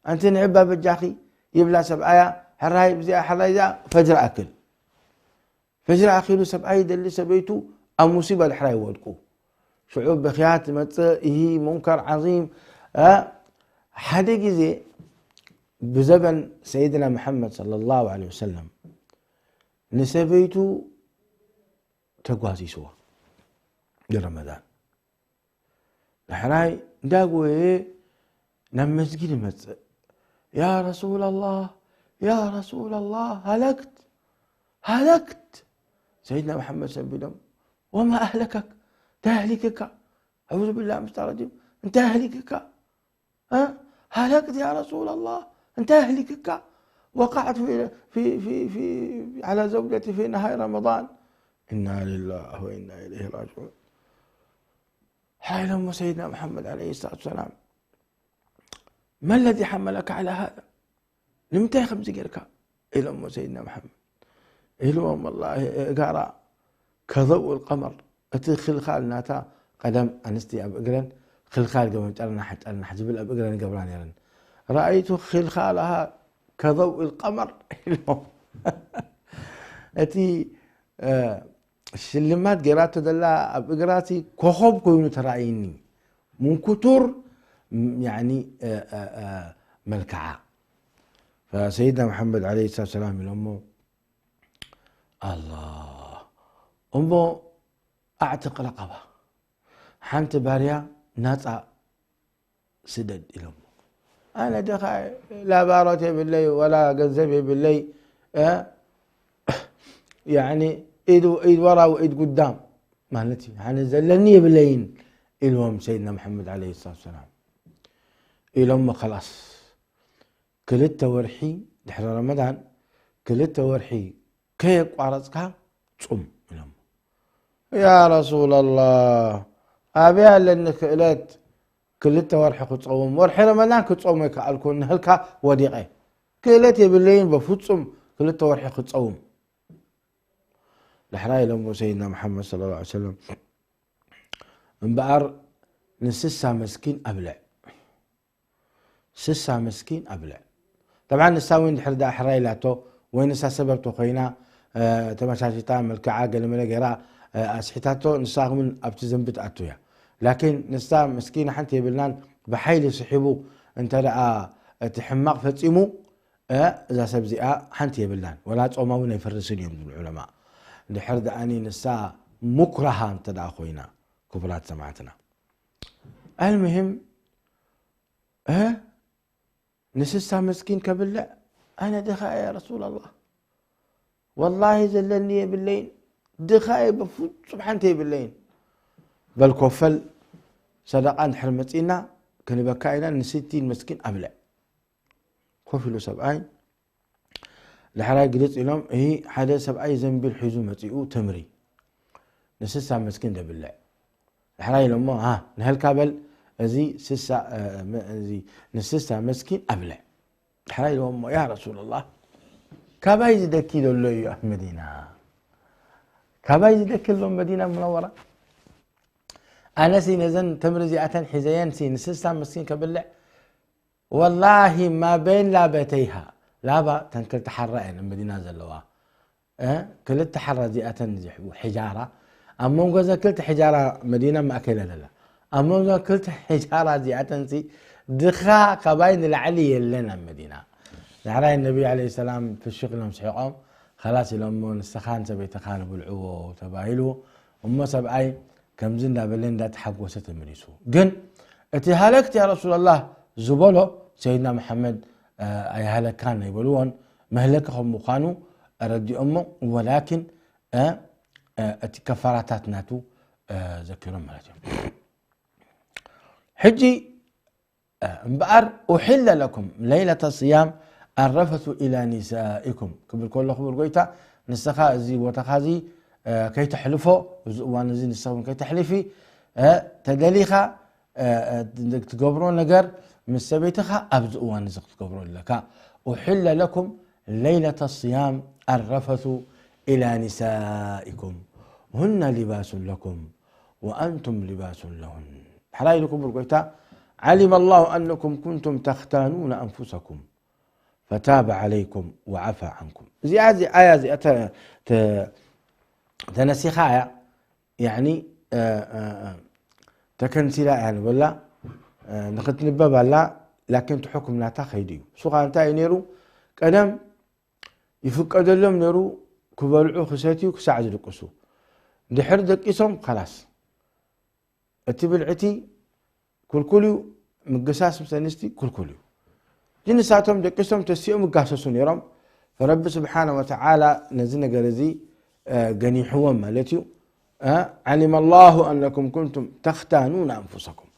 ኣንቲ ንዕባ በጃኺ ይብላ ሰብኣያ ሕራይ ብዚኣ ሕራይ ዚኣ ፈጅሪ ኣክል ፈጅሪ ኣኪሉ ሰብኣይ ይደሊ ሰበይቱ ኣብ ሙሲባ ድሕራ ይወድቁ ሽዑ ብኽያት መጽእ እሂ ሙንከር ዓዚም ሓደ ግዜ ብዘበን ሰይድና መሐመድ صلى الله عليه وسلم ንሰበይቱ ተጓሲስዋ ንረመዳን ዳሕራይ እንዳጎየ ናብ መስጊድ ይመጽእ يا رسول الله يا رسول الله هلكت هلكت سيدنا محمد ሰቢሎም وما أهلكك እንታይ ኣህሊክካ أعوذ بالله من الشيطان الرجيم እንታይ ኣህሊክካ هلكت يا رسول الله እንታይ ኣህሊክካ وقعت في في في في على زوجتي في نهار رمضان إنا لله وإنا إليه راجعون ሓይሎሞ ሰይድና መሓመድ ዓለይሂ ሰላቱ ሰላም፣ "መ ለዚ ሓመለካ ዓላ ሃዛ?" ንምንታይ ከምዚ ጌርካ? ኢሎሞ ሰይድና መሓመድ። ኢልዎም፣ "ወላሂ እጋራ ከዘውእ ቀመር፣ እቲ ክልኻል ናታ ቀደም ኣንስቲ ኣብ እግረን ክልኻል ገበን ጨርናሕ ጨርናሕ ዝብል ኣብ እግረን ይገብራ ነይረን። ረኣይቱ ክልኻላሃ ከዘውእ ቀመር" ኢልዎም። እቲ፣ እ፣ ሽልማት ጌራቶ ዘላ ኣብ እግራሲ ኮኸብ ኮይኑ ተራእይኒ። ምን ክቱር፣ ም-፣ ያኒ፣ እ፣ እ፣ እ፣ መልክዓ። ፈሰይድና መሓመድ ዓለይሂ ሰላቱ ሰላም ኢሎሞ፣ "ኣላህ፣ እሞ ኣዕትቕ ረቐባ፣ ሓንቲ ባርያ ናጻ ስደድ" ኢሎሞ። ኣነ ድኻ ላ ባሮት የብለይ፣ ወላ ገንዘብ የብለይ፣ እ፣ ያኒ ኢድ፣ ኢድ ወራ ወኢድ ጉዳም ማለት እዩ። ኣነ ዘለኒ የብለይን ኢልዎም ሰይድና መሓመድ ዓለይሂ ሰላቱ ሰላም። ኢሎሞ፣ "ከላስ፣ ክልተ ወርሒ ድሕሪ ረመዳን፣ ክልተ ወርሒ ከየቋረጽካ ጹም" ኢሎም። "ያ ረሱላላህ፣ ኣበይ ኣለኒ ክእለት ክልተ ወርሒ ክጸውም? ወርሒ ረመዳን ክጸውም ኣይከኣልኩን፣ ንህልካ ወዲቐ። ክእለት የብለይን በፍጹም ክልተ ወርሒ ክጸውም" ዳሕራይ ኢሎሞ ሰይድና መሓመድ ሰለላሁ ዐለይሂ ወሰለም፣ "እምበኣር ንስሳ መስኪን ኣብልዕ፣ ስሳ መስኪን ኣብልዕ።" ጠብዓን ንሳ እውን ድሕሪ ደኣ ሕራይ ኢላቶ ወይ ንሳ ሰበብ ተኾይና፣ እ፣ ተመሻሽጣ፣ መልክዓ ገለመለ ገይራ፣ እ፣ ኣስሒታቶ፣ ንሳ እውን ኣብቲ ዘንቢ ትኣቱ እያ። ላኪን ንሳ መስኪና ሓንቲ የብልናን፣ ብሓይሊ ስሒቡ እንተ ደኣ እቲ ሕማቕ ፈጺሙ፣ እ፣ እዛ ሰብ እዚኣ ሓንቲ የብላን፣ ወላ ጾማ እውን ኣይፈርስን እዮም ዝብሉ ዑለማ። ድሕር ደኣኒ ንሳ ሙክራሃ እንተ ደኣ ኮይና፣ ክቡራት ሰማዕትና። ኣልሙሂም፣ እ፣ ንስሳ መስኪን ከብልዕ፣ ኣነ ድኻ እየ ያ ረሱላላህ። ወላሂ ዘለኒ የብለይን፣ ድኻ እየ፣ በፍጹም ሓንቲ የብለይን። በል ኮፈል፣ ሰደቃ እንድሕር መጺእና ክንበካ ኢና፣ ንስቲን መስኪን ኣብልዕ። ኮፍ ኢሉ ሰብኣይ፣ ዳሕራይ ግልጽ ኢሎም፣ እሂ ሓደ ሰብኣይ ዘንቢል ሒዙ መጺኡ ተምሪ፣ ንስሳ መስኪን ደብልዕ። ዳሕራይ ኢሎሞ፣ ሃ፣ ንሀልካ በል፣ እዚ ስሳ፣ እ፣ መ-፣ እዚ ንስሳ መስኪን ኣብልዕ። ዳሕራይ ኢሎሞ፣ ያ ረሱላላህ፣ ካባይ ዝደኪ ዘሎ እዩ ኣብ መዲና? ካባይ ዝደኪ ኣሎ መዲና ሙነወራ? ኣነሲ ነዘን ተምሪ እዚኣተን ሒዘየንሲ ንስሳ መስኪን ከብልዕ? ወላሂ ማ በይን ላበተይሃ፣ ላባ ተን ክልተ ሓራ እየን ኣብ መዲና ዘለዋ። እ፣ ክልተ ሓራ እዚኣተን ዝሕቡ፣ ሕጃራ፣ ኣብ መንጎ እዘን ክልተ ሕጃራ፣ መዲና ማእከል እያ ዘላ። ኣብ መንጎ ክልተ ሕጃራ እዚኣተንሲ ድኻ ካባይ ንላዕሊ የለን ኣብ መዲና። ዳሕራይ ነቢ ዓለይሂ ሰላም ፍሽኽ ኢሎም ስሒቖም፣ "ኸላስ" ኢሎሞ፣ "ንስኻን ሰበይትኻን ብልዕዎ" ተባሂሉ። እሞ ሰብኣይ ከምዚ እንዳበለ እንዳተሓጎሰ ተመሊሱ። ግን እቲ ሃለክት ያ ረሱላላህ ዝበሎ ሰይድና መሓመድ፣ እ፣ ኣይሃለካን ኣይበልዎን፣ መህለኪ ከም ምዃኑ ኣረዲኦሞ፣ ወላኪን፣ እ፣ እ፣ እቲ ከፋራታት ናቱ፣ እ፣ ዘኪሮም ማለት እዮም። ሕጂ፣ እ፣ እምበኣር፣ "ኡሒለ ለኩም ለይለተ ስያም ኣረፈቱ ኢላ ኒሳኢኩም" ክብል ከሎ፣ ክቡር ጎይታ፣ ንስኻ እዚ ቦታኻ እዚ፣ እ፣ ከይተሕልፎ፣ እዚ እዋን እዚ ንስኻ እውን ከይተሕልፊ፣ እ፣ ተደሊኻ፣ እ፣ እ፣ ትገብሮ ነገር ምስ ሰበይትኻ ኣብዚ እዋን እዚ ክትገብሮ ኣለካ። "ኡሒለ ለኩም ለይለተ ስያም ኣረፈቱ ኢላ ኒሳኢኩም ሁነ ሊባሱን ለኩም ወኣንቱም ሊባሱን ለሁን።" ሓራይ ኢሉ ክቡር ጎይታ፣ "ዓሊመ ላሁ ኣነኩም ኩንቱም ተኽታኑነ ኣንፉሰኩም ፈታበ ዓለይኩም ወዓፋ ዓንኩም።" እዚኣ፣ እዚ ኣያ እዚኣ ተ-፣ ተ-፣ ተነሲኻ እያ፣ ያዕኒ፣ እ፣ እ፣ እ፣ ተከንሲላ እያ ንበላ፣ እ፣ ንኽትንበብ ኣላ፣ ላኪን እቲ ሕኩም ናታ ከይዱ እዩ። እሱ ኸዓ እንታይ እዩ ነይሩ? ቀደም ይፍቀደሎም ነይሩ ክበልዑ፣ ክሰትዩ፣ ክሳዕ ዝድቅሱ። ድሕሪ ደቂሶም፣ ኸላስ። እቲ ብልዕቲ ክልኩል እዩ፣ ምግሳስ ምስ ኣንስቲ ክልኩል እዩ። ግን ንሳቶም ደቂሶም ተሲኦም ይጋሰሱ ነይሮም። ፈረቢ ስብሓነ ወተዓላ ነዚ ነገር እዚ፣ እ፣ ገኒሕዎም ማለት እዩ። እ፣ ዓሊመ ላሁ ኣነኩም ኩንቱም ተኽታኑነ ኣንፉሰኩም።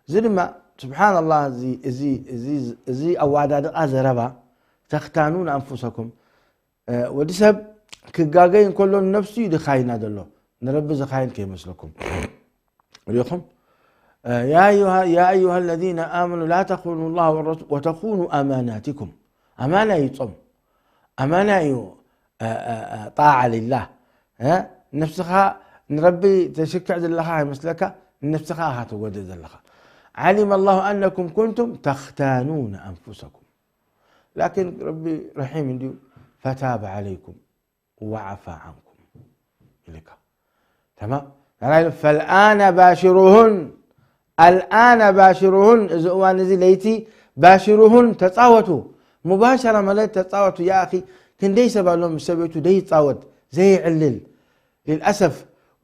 እዚ ድማ፣ ስብሓንላህ፣ እዚ፣ እዚ፣ እዚ፣ እዚ ኣዋዳድቓ ዘረባ፣ ተኽታኑነ ኣንፉሰኩም፣ እ፣ ወዲ ሰብ ክጋገይ እንከሎ ንነፍሱ እዩ ድኻይና ዘሎ፣ ንረቢ ዝኻይን ከይመስለኩም። ሪኢኹም? يا أيها، يا أيها الذين آمنوا لا تخونوا الله والرسول وتخونوا أماناتكم. ኣማና እዩ ጾም። ኣማና እዩ፣ እ፣ እ፣ እ፣ ጣዓ ሊላህ። እ፣ ነፍስኻ ንረቢ ተሽክዕ ዘለኻ ኣይመስለካ፣ ነፍስኻ ኢኻ ትጎድእ ዘለኻ። علم الله أنكم كنتم تختانون أنفسكم لكن ረቢ رحيم እንድዩ فتاب عليكم وعفا عنكم ኢልካ። تمام؟ ናራይ فالآن باشروهن، الآن باشروهن، እዚ እዋን እዚ ለይቲ باشروهن ተጻወቱ። مباشرة ማለት ተጻወቱ። يا أخي ክንደይ ሰብ ኣሎ ምስ ሰበይቱ ዘይጻወት፣ ዘይዕልል። للأسف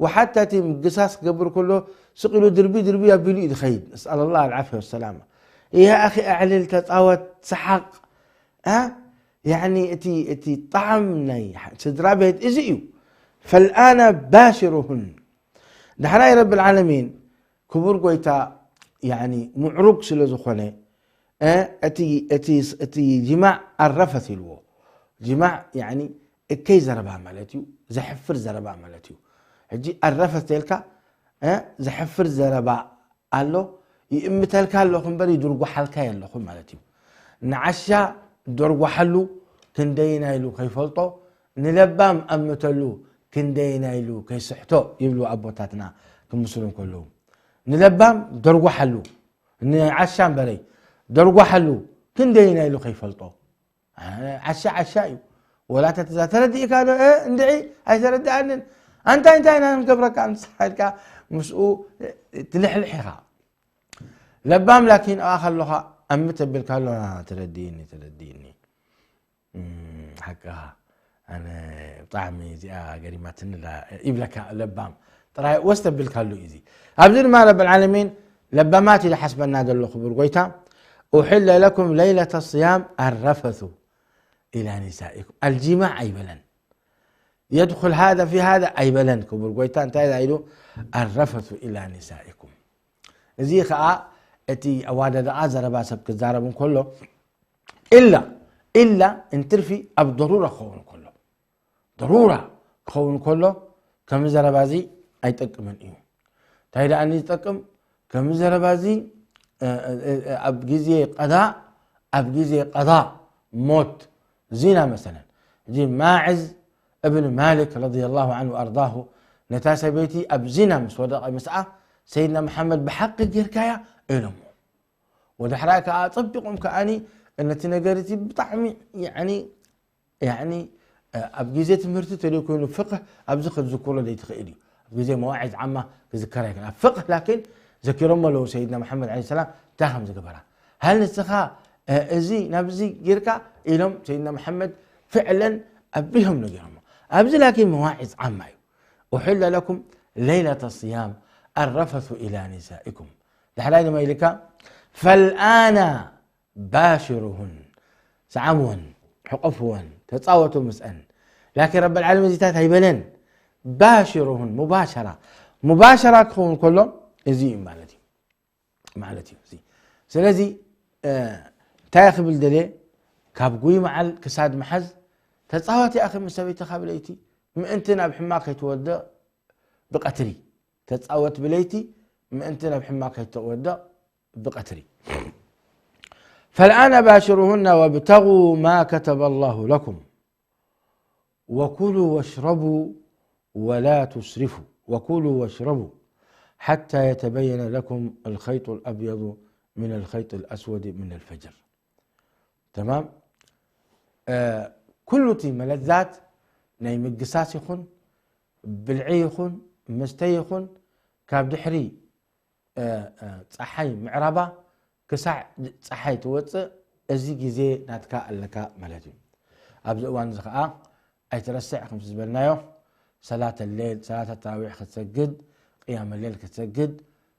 وحتى እቲ ምግሳስ ክገብር ከሎ ስቕ ኢሉ ድርቢ ድርቢ ኣቢሉ እዩ ዝኸይድ። نسأل الله العافية والسلامة. يا أخي ኣዕልል፣ ተጻወት፣ ሰሓቕ። እ? ያኒ እቲ፣ እቲ ጣዕም ናይ ስድራ ቤት እዚ እዩ። فالآن باشروهن። ዳሕራይ ረቢ العالمين ክቡር ጎይታ ያኒ ምዕሩግ ስለ ዝኾነ፣ እ፣ እቲ፣ እቲ፣ እቲ ጅማዕ الرفث ኢልዎ። ጅማዕ ያኒ እከይ ዘረባ ማለት እዩ፣ ዘሕፍር ዘረባ ማለት እዩ። ሕጂ الرفث ተልካ፣ እ፣ ዘሕፍር ዘረባ ኣሎ፣ ይእምተልካ ኣለኹ እምበር ይድርጓሓልካ የለኹ ማለት እዩ። ንዓሻ ደርጓሓሉ ክንደይና ኢሉ ከይፈልጦ፣ ንለባም ኣምተሉ ክንደይና ኢሉ ከይስሕቶ ይብሉ ኣቦታትና ክምስሉ እንከለዉ። ንለባም ደርጓሓሉ፣ ንዓሻ እምበረይ ደርጓሓሉ ክንደይና ኢሉ ከይፈልጦ። ዓሻ ዓሻ እዩ። ወላ ተትዛ ተረዲእካ ዶ? እ፣ እንድዒ ኣይተረድኣንን። ኣንታይ እንታይ ኢና ክንገብረካ? ንስኻ ኢልካ ምስኡ ትልሕልሕ ኢኻ። ለባም ላኪን ኣብኣ ከለኻ ኣምት ኣቢልካ ኣሎ፣ "ና፣ ተረዲእኒ፣ ተረዲእኒ። እም፣ ሓቅኻ፣ ኣነ ብጣዕሚ እዚኣ ገሪማትኒ ኣላ" ይብለካ ለባም። ጥራይ ወስተ ኣቢልካሉ እዩ እዚ። ኣብዚ ድማ ረብል ዓለሚን ለባማት እዩ ዝሓስበና ዘሎ ክቡር ጎይታ። "أحل لكم ليلة الصيام الرفث إلى نسائكم." ኣልጂማዕ ኣይበለን። يدخل هذا في هذا ኣይበለን ክቡር ጎይታ። እንታይ ኢሉ? "الرفث إلى نسائكم." እዚ ኸኣ እቲ ኣዋዳድቓ ዘረባ ሰብ ክዛረብ እንከሎ፣ ኢላ፣ ኢላ እንትርፊ ኣብ ደሩራ ክኸውን ከሎ፣ ደሩራ ክኸውን ከሎ፣ ከምዚ ዘረባ እዚ ኣይጠቅምን እዩ። እንታይ ደኣ ዝጠቅም? ከምዚ ዘረባ እዚ፣ እ፣ እ፣ እ፣ ኣብ ግዜ ቀዳ፣ ኣብ ግዜ ቀዳ ሞት ዚና መሰለን። እዚ ማዕዝ እብን ማሊክ ረዲየላሁ ዐንሁ ወኣርዳሁ ነታ ሰበይቲ ኣብ ዚና ምስ ወደቐ ምስኣ፣ ሰይድና መሓመድ ብሓቂ ጌርካያ ኢሎሞ። ወዳሕራይ ከኣ ኣጸቢቖም ከኣኒ ነቲ ነገር እቲ ብጣዕሚ፣ ያዕኒ፣ ያዕኒ፣ እ፣ ኣብ ግዜ ትምህርቲ ተደይ ኮይኑ ፍቅህ ኣብዚ ክትዝክሮ ዘይትኽእል እዩ። ኣብ ግዜ መዋዒዝ ዓማ ክዝከር ኣይክእል። ኣብ ፍቅህ ላኪን ዘኪሮሞ ኣለዉ ሰይድና መሓመድ ዓለይሂ ሰላም እንታይ ከም ዝገበራ። "ሃል ንስኻ፣ እ፣ እዚ ናብዚ ጌርካ?" ኢሎም ሰይድና መሓመድ ፍዕለን ኣቢሆም ነጊሮሞ። ኣብዚ ላኪን መዋዒዝ ዓማ እዩ። "أحل لكم ليلة الصيام الرفث إلى نسائكم." ዳሕራይ ድማ ኢልካ፣ "فالآن باشروهن." ሰዓምወን፣ ሕቆፍወን፣ ተጻወቱ ምስአን። ላኪን ረብል ዓለሚን እዚታት ኣይበለን። باشروهن፣ ሙባሸራ። ሙባሸራ ክኸውን ከሎ እዚ እዩ ማለት እዩ። ማለት እዩ። እዚ፣ ስለዚ፣ እ፣ እንታይ ክብል ደልየ? ካብ ጉይ መዓል ክሳድ ምሓዝ፣ ተጻወት ይኣኺ ምስ ሰበይትኻ ብለይቲ፣ ምእንቲ ናብ ሕማቕ ከይትወድቕ ብቐትሪ። ተጻወት ብለይቲ፣ ምእንቲ ናብ ሕማቕ ከይትወድቕ ብቐትሪ። فالآن باشروهن وابتغوا ما كتب الله لكم وكلوا واشربوا ولا تسرفوا وكلوا واشربوا حتى يتبين لكم الخيط الأبيض من الخيط الأسود من الفجر. تمام؟ እ፣ ኩሉ እቲ መለዛት ናይ ምግሳስ ይኹን፣ ብልዒ ይኹን፣ መስተ ይኹን፣ ካብ ድሕሪ፣ እ፣ እ፣ ጸሓይ ምዕራባ ክሳዕ ጸሓይ ትወጽእ፣ እዚ ግዜ ናትካ ኣለካ ማለት እዩ። ኣብዚ እዋን እዚ ኸኣ ኣይትረስዕ፣ ከምቲ ዝበልናዮ፣ ሰላት ሌል፣ ሰላት ተራዊሕ ክትሰግድ፣ ቅያመ ሌል ክትሰግድ፣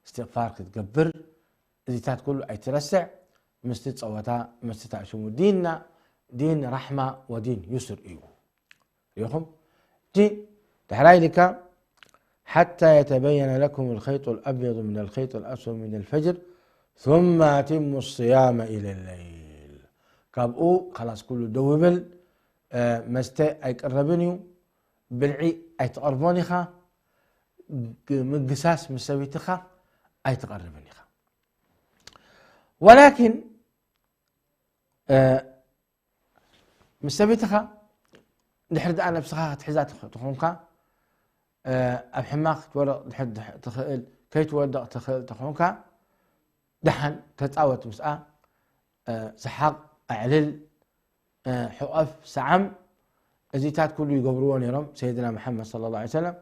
እስትቕፋር ክትገብር፣ እዚታት ኩሉ ኣይትረስዕ። ምስቲ ጸወታ፣ ምስቲ ታእሽሙ፣ ዲንና ዲን ራሕማ ወዲን ዩስር እዩ። ሪኢኹም? እቲ ዳሕራይ ኢልካ፣ حتى يتبين لكم الخيط الأبيض من الخيط الأسود من الفجر ثم أتموا الصيام إلى الليل። ካብኡ ኸላስ ኩሉ ደው ይብል፣ እ፣ መስተ ኣይቅረብን እዩ፣ ብልዒ ኣይትቐርቦን ኢኻ፣ ግ-፣ ምግሳስ ምስ ሰበይትኻ ኣይትቐርብን ኢኻ። ወላኪን ምስ ሰበይትኻ ድሕሪ ደኣ ነብስኻ ክትሕዛ ተኾንካ፣ ኣብ ሕማቕ ክትወድቕ ትኽእል፣ ከይትወድቕ ትኽእል ተኾንካ፣ ደሓን ተጻወት ምስኣ፣ ሰሓቕ፣ ኣዕልል፣ ሕቐፍ፣ ሰዓም። እዚታት ኩሉ ይገብርዎ ነይሮም ሰይድና መሓመድ صلى الله عليه وسلم።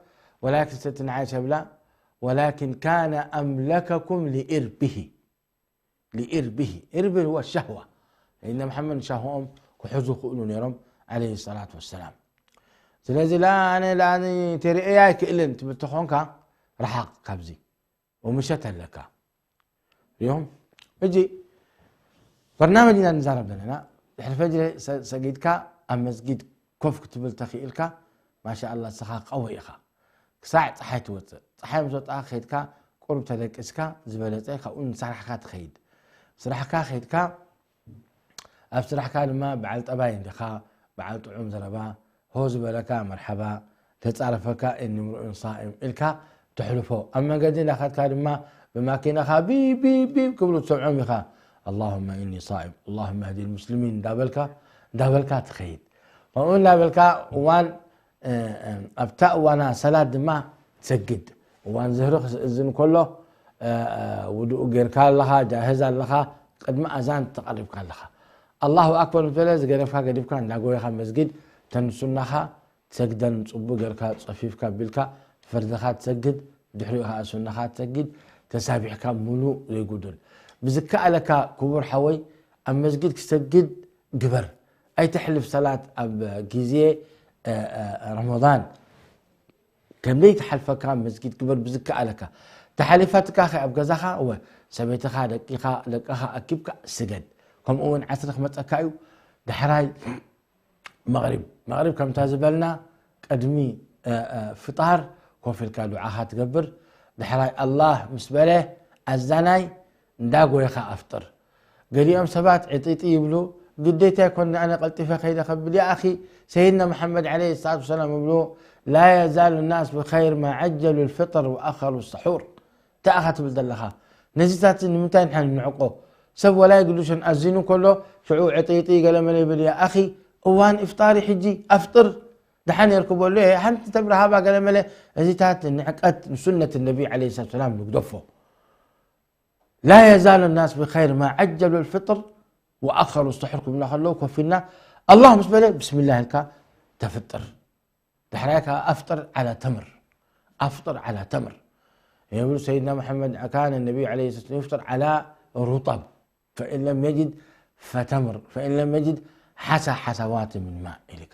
ወላኪን ሰቲ ንዓይ ሰብላ ወላኪን ካነ ኣምለከኩም ሊኢርብሂ ሊኢርብሂ ኢርብ هو الشهوة። ሰይድና መሓመድ ንሻህኦም ክሕዙ ክእሉ ነይሮም عليه الصلاة والسلام። ስለዚ ላ ኣነ ላ ተሪኤያ ኣይክእልን ትብል ተኾንካ ርሓቕ ካብዚ። ወምሸት ኣለካ ሪኦም። እጂ በርናመጅ ኢና ንዛረብ ዘለና። ድሕሪ ፈጅሪ ሰጊድካ ኣብ መስጊድ ኮፍ ክትብል ተኽኢልካ ማሻ ኣላ ንስኻ ቀወ ኢኻ። ክሳዕ ፀሓይ ትወፅእ። ፀሓይ ምስ ወፅኣ ከይድካ ቁሩብ ተደቂስካ ዝበለፀ ካብኡ ንስራሕካ ትኸይድ። ስራሕካ ከይድካ ኣብ ስራሕካ ድማ በዓል ጠባይ እንዲኻ፣ በዓል ጥዑም ዘረባ፣ ሆ ዝበለካ መርሓባ፣ ተጻረፈካ እኒ ምርኡን ሳኢም ኢልካ ተሕልፎ። ኣብ መንገዲ እንዳኸድካ ድማ ብማኪናኻ ቢብ ቢብ ቢብ ክብሉ ትሰምዖም ኢኻ። اللهم إني صائم، اللهم اهد المسلمين እንዳበልካ እንዳበልካ ትኸይድ። ከምኡ እንዳበልካ እዋን ኣብታ እዋና ሰላት ድማ ትሰግድ። እዋን ዝህሪ ክእዝን ከሎ ውዱእ ጌርካ ኣለኻ፣ ጃህዝ ኣለኻ፣ ቅድሚ ኣዛን ተቐሪብካ ኣለኻ። ኣላሁ ኣክበር ምስ በለ ዝገደፍካ ገዲፍካ እንዳጎየኻ መስጊድ ተንሱናኻ ትሰግደን ጽቡቕ ጌርካ ጸፊፍካ ቢልካ ፈርድኻ ትሰግድ፣ ድሕሪኡ ኸዓ ሱናኻ ትሰግድ፣ ተሳቢሕካ ሙሉእ ዘይጉዱል። ብዝከኣለካ ክቡር ሓወይ ኣብ መስጊድ ክሰግድ ግበር። ኣይተሕልፍ ሰላት ኣብ ግዜ ረመዳን። ከም ዘይትሓልፈካ መስጊድ ግበር ብዝከኣለካ። ተሓሊፋትካ ከ ኣብ ገዛኻ እወ ሰበይትኻ ደቂኻ ደቅኻ ኣኪብካ ስገድ። ከምኡ እውን ዓስሪ ክመፀካ እዩ። ዳሕራይ መቕሪብ መቕሪብ ከምታ ዝበልና ቅድሚ ፍጣር ኮፍ ኢልካ ዱዓኻ ትገብር። ዳሕራይ ኣላህ ምስ በለ ኣዛናይ እንዳጎየኻ ኣፍጥር። ገሊኦም ሰባት ዕጢጢ ይብሉ፣ ግዴታ ኣይኮን ኣነ ቀልጢፈ ከይደ ከብል። ያ ኣኺ ሰይድና መሓመድ ዓለይሂ ሰላቱ ወሰላም ይብሉ ላ የዛሉ ናስ ብኸይር ማ ዓጀሉ ልፍጥር ወኣኸሩ ሰሑር። እንታይ ኢኻ ትብል ዘለኻ? ነዚታት ንምንታይ ንሕና ንንዕቆ? ሰብ ወላ ይግድሾን ኣዚኑ ከሎ ሽዑ ዕጢጢ ገለመለ ይብል። ያ ኣኺ እዋን ኢፍጣሪ ሕጂ ኣፍጥር። ደሓን ነይርኩ በሉ ሓንቲ ተብርሃባ ገለመለ። እዚታት ንዕቀት ንሱነት ነቢ ዓለይሂ ሰላቱ ወሰላም ንግደፎ። لا يزال الناس بخير ما عجلوا الفطر وأخروا السحور ክብሉና ከለዉ ኮፍ ኢልና ኣላህ ምስ በለ ብስሚላህ ኢልካ ተፍጥር። ዳሕራይ ከኣ ኣፍጥር ዓላ ተምር ኣፍጥር ዓላ ተምር ይብሉ ሰይድና መሓመድ ካነ ነቢዩ ዓለይሂ ሰላም ይፍጥር ዓላ ሩጠብ ፈኢን ለም የጅድ ፈተምር ፈኢን ለም የጅድ ሓሳ ሓሳዋት ምን ማእ ኢልካ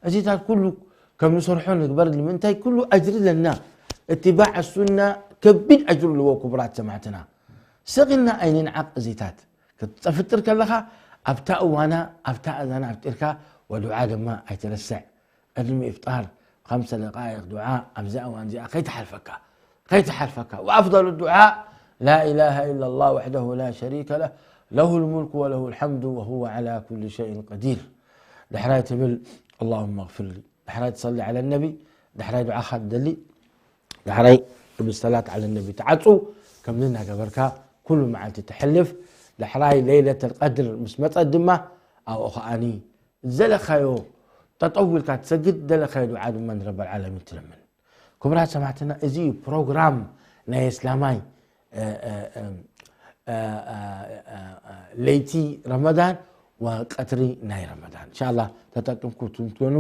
እዚታት ኩሉ ከም ንሰርሖ ንግበር ንምንታይ ኩሉ ኣጅሪ ለና እትባዕ ሱና ከቢድ ኣጅሩ ኣለዎ ክቡራት ሰማዕትና ስቕ ኢልና ኣይንንዓቕ እዚታት ክትፀፍጥር ከለኻ ኣብታ እዋና ኣብታ እዛና ኣፍጢርካ ወዱዓ ድማ ኣይትረስዕ ቅድሚ ኢፍጣር ኸምሰ ደቃይቕ ዱዓ ኣብዛ እዋን እዚኣ ከይትሓልፈካ ከይትሓልፈካ وأفضل الدعاء لا إله إلا الله وحده لا شريك له له الملك وله الحمد وهو على كل شيء قدير ዳሕራይ ትብል اللهم اغفر لي ዳሕራይ ትሰሊ على النبي ዳሕራይ ዱዓኻ ትደሊ ዳሕራይ ብሰላት على النبي ትዓጹ ከምዚ እናገበርካ ኩሉ መዓልቲ ትሕልፍ ዳሕራይ ለይለተል ቀድር ምስ መጸት ድማ ኣብኡ ከኣኒ ዝደለኻዮ ጠጠው ኢልካ ትሰግድ ዝደለኻዮ ዱዓ ድማ ንረበል ዓለሚን ትለምን ክቡራት ሰማዕትና እዚ እዩ ፕሮግራም ናይ እስላማይ ለይቲ ረመዳን ወቀትሪ ናይ ረመዳን እንሻላ ተጠቅምኩ ትንትኑ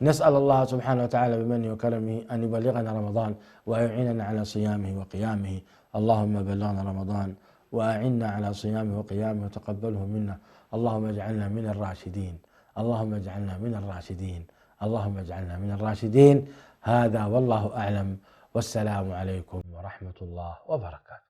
نسأل الله سبحانه وتعالى بمنه وكرمه أن يبلغنا رمضان ويعيننا على صيامه وقيامه اللهم بلغنا رمضان وأعنا على صيامه وقيامه وتقبله منا اللهم اجعلنا من الراشدين اللهم اجعلنا من الراشدين اللهم اجعلنا من الراشدين هذا والله أعلم والسلام عليكم ورحمة الله وبركاته